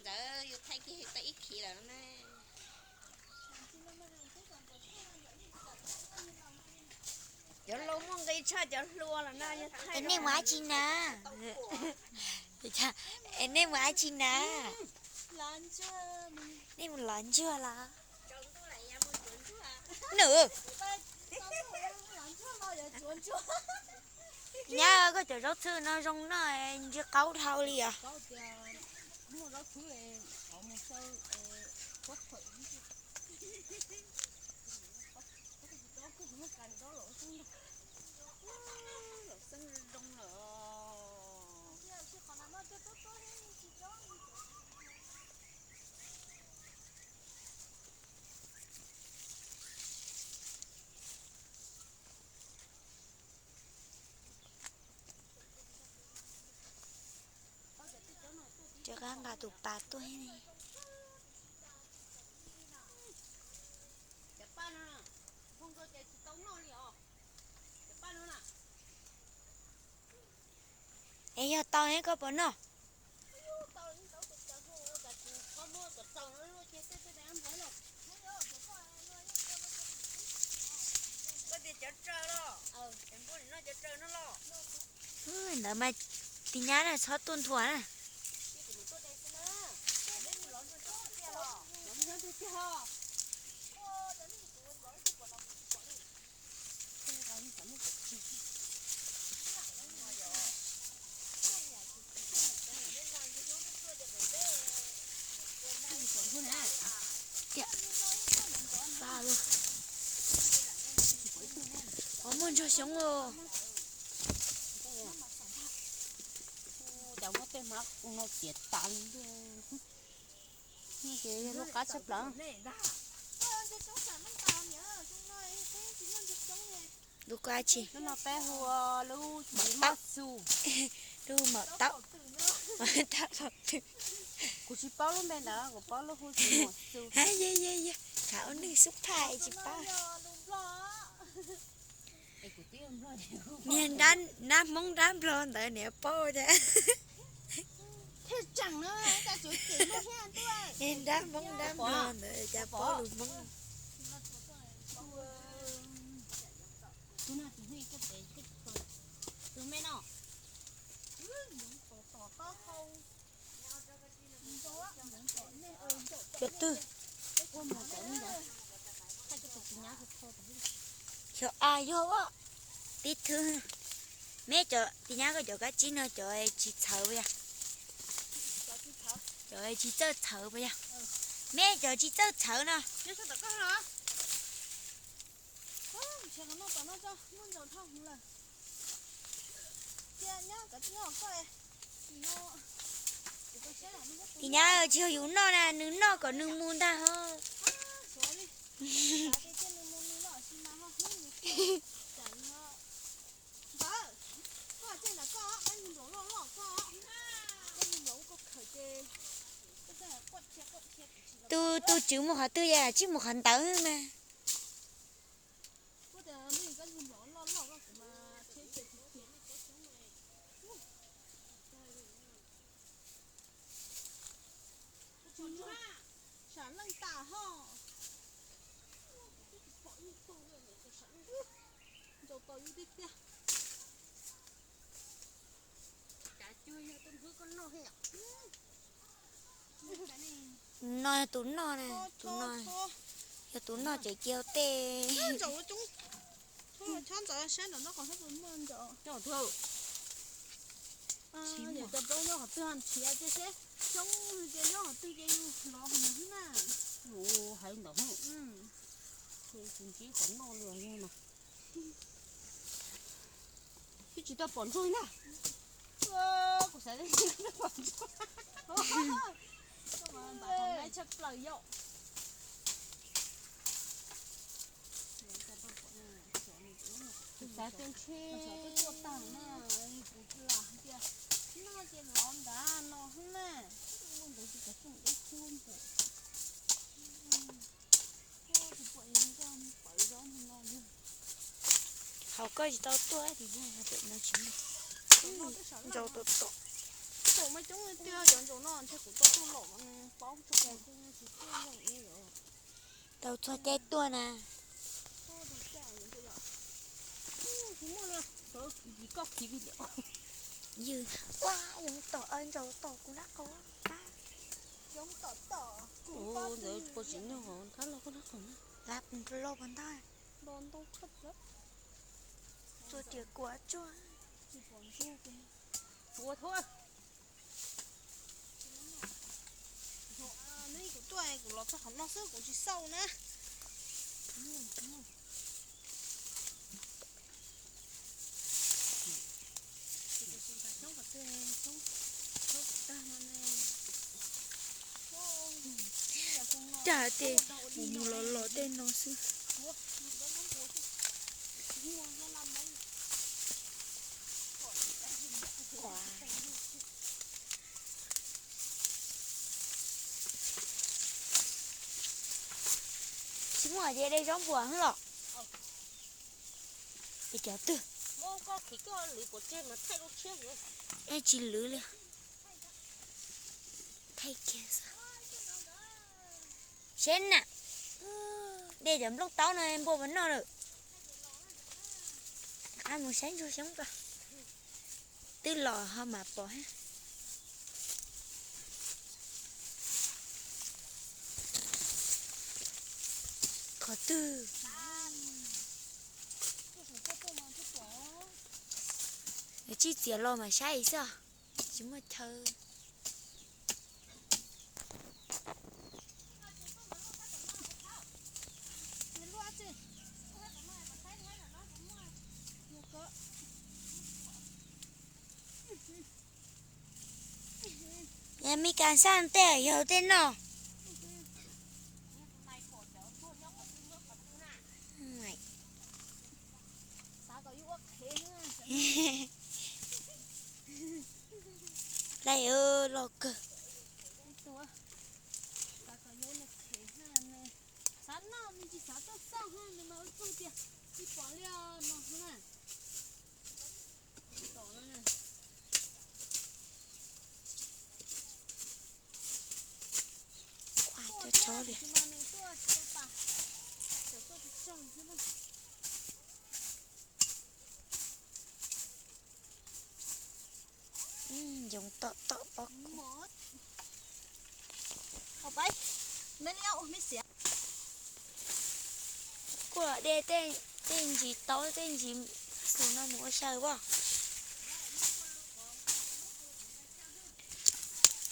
Ntawd yus thaij kiag tau ib khiv lawm na. Cov laus muaj nqi tshaj cov hluas lawm na. Es nej mus dab tsi na? Es nej mus dab tsi na? Nej mus lov ntsuag los? Nws, nyab, koj cov zaub txhwb no zoo noj, ntsia qaub dhau li os. Rov qab nqa tus pas tuaj ne. Es yog tau es koj puas noj? Ntawd mas tis nyab na txhob tuaj nthua na. Ua muaj ntsuag xyoob os. Cas muab tej hmab no tiav tas li. Ces yog lub qab tshaj plaws. Lub qab tsi? Lub no peb hu lub maum taub. Lub maum taub. Kuv tsis paub lub npe ntawd, kuv paub lub hu maum xu. Yog yog yog, qhov ua neeg xub phaj tsis paub. Niag nab Hmoob nrab Nplog ntawd niam paub thiab. Niag nrab Hmoob nrab Nplog ntawd cas paub lus Hmoob. Cov twg? Xyov a yog tib thwb. Meb cov tis nyab koj cov kab tsib no cov tsis txhawv puas yog? Cov tsis txawj txhawv puas yog? Meb cov tsis txawj txhawv no. Tis nyab tsis yog yus noj na, nws noj kom nws mus ntag ho. Tus tus tswv mus qhov twg, yam tsis mus qhov ntawd mas. No yog tus noj na, tus no yog tus noj ces cia tej. Cov plaub nyob qhov twg nrhiav ces seb xyoob ces nyob qhov twg ces yus lov qhov ntawd xwb na. Hais ntawd, kuv ntsib qhov noj li no. Twb tsis tau pom ntsuag na. Kuv xav tias pom ntsuag. Tshaj plaws yom. Kuv xav tias ntshe kuv lam hais tias noj ces lov ntawd no xwb na. Ua ntawd ces cov tsoom deb tsuag npaum. Hauv koj tsis tau tuaj, ntsaus tau tom. Tau cov ntsaum no ntshe kuv tau tuaj lom paub tso. Tau txog caij tuaj na. Ywg, ua, yoov tom ntsaum tom kuv nrab qaum. Ntawd puas tsim nyog nrab lauj koj nrab qaum na. Lab lauj puas ntag. Tsuas tias kuv tsuag. Neb kuv tuaj kuv los txog qhov no xwb kuv tsis xauj na. Cas tej mus mus los los tej no xwb. Tsis muaj ces de zaub npuas xwb los. Es cov twg? Tsis lwv li. Thaij kiag xwb. Seb na, de cov nplooj taub no npua puas noj lawm. Rov qab mus saib ntsuag xyoob tso. Twb los ho mam pom. Qhov twg? Tsij txiav los mam saib xwb, tsis muaj chaw. Yog me kas xaj tej yog tej no. Laj loj kawg. Cov tsob li. Yoov tom tom pob. Kuj los de tej ntsis taub tej ntsis xus no mus ua xyaw as.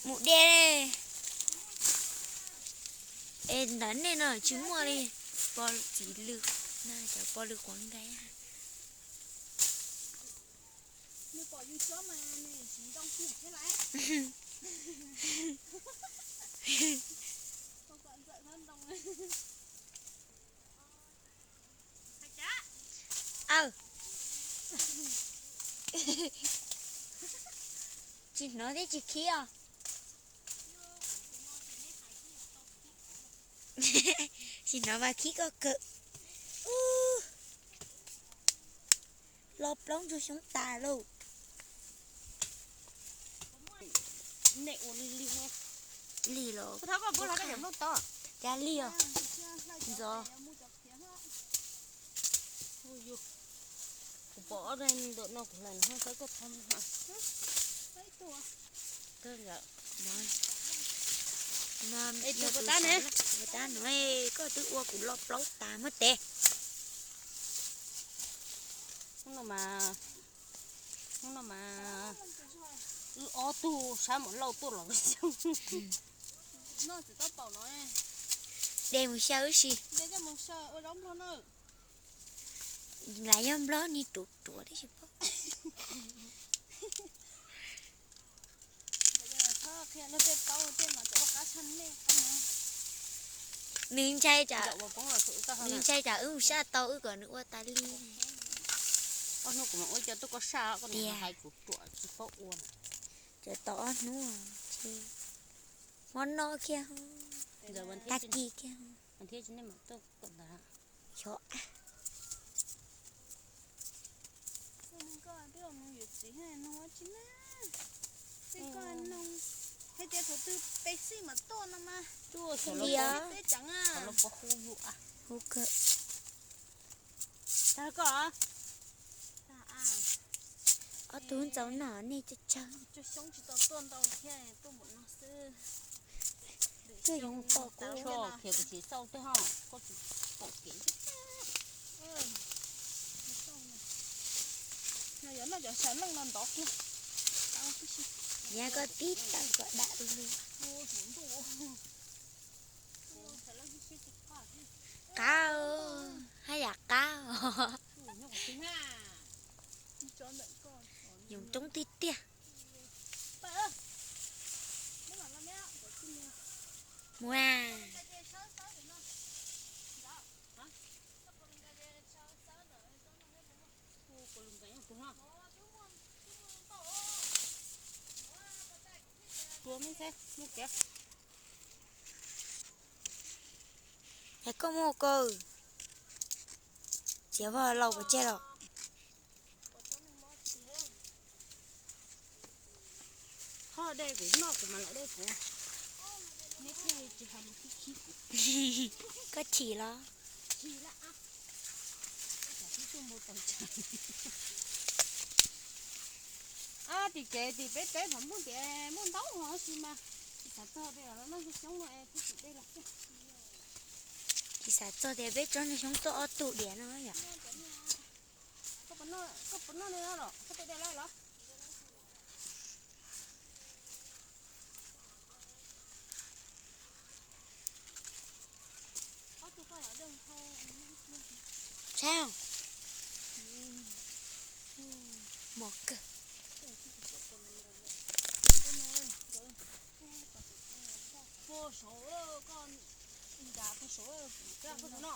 Mus de. Es ntawm nej no tsis muaj li. Pov txiv lws, cov pov lws quav nkaig. Aw, tsis hnov thiab tsis khib os. Tsis hnov mas khib koj kawg. Los plaub ntsuag xyoob tas lauj. Lig los, cas lig os. Ntxov. Kuv pom ob ntawm no kuv lam saib koj thaij. Tus puas tab ne, koj twb ua kuv los plaub tas muab tes. Hnub no mas, hnub no mas wb ob tug sab Muam Lauj tuaj los xyoo. De mus xyaw wb si. Lam yog nplob ni ruam ruam tib si pob. Nws ntshai tsam, nws ntshai tsam wb mus saj tau wb kom nws ua tas li. Ob hnub kuv mam ua cov tuaj koj saj, koj niam hais kuv ruam tsis paub ua. Cov tau ob hnub, mob no kiag, tag kis kiag. Xyov. Twb los mus yuav txiv no tsis na. Hais tias thaum twg pes xij mam tuaj no mas. Hu kawg. Ob tug ntxaus no nej tsawg tsawg. Tuaj yoov tom kuv. Khiav kuv tsis xauj twg ho, koj tsis pom kev. Yog koj tib tawm kom dam li. Qab, haj yam qab. Yoov coob tiag tiag. Mus a. Es koj muaj koj txiav vog laus pov tseg los. Qhov dej kuv noj kuv mam los dej kuv. Neb thiaj tsis hais lus khib khib kuv. Koj chim los? Chim lawm. Ab, tim kev tim peb teb phav nplooj tias muaj ntau hov sis mas tsis xav txog tias los noj xyoob no es thiaj tsis dej los. Tsis xav txog tias peb tsob xyoob tuaj ob tug diam no yom. Koj puas noj li los koj tej dej lawm los? Saib, mos kawg. Puag saud, koj nram puag saud, koj no.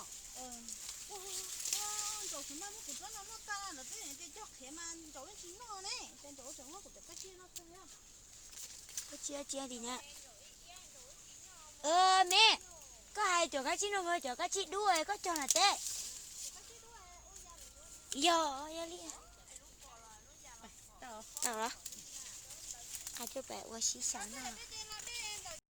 Ntsaum tsis maj muab kuv rab no noj tag lawm, twb cog qhiav mas ntsaum yeej tsis noj ne, ces ntsaum tseem muab kuv cov kab tsib no tag. Kab tsib tim na. Me, koj hais cov kab tsib no puas cov kab tsib dub koj cog na teb? Yog, yog li. Tau los? Qab coj pem ua sib xyaw no.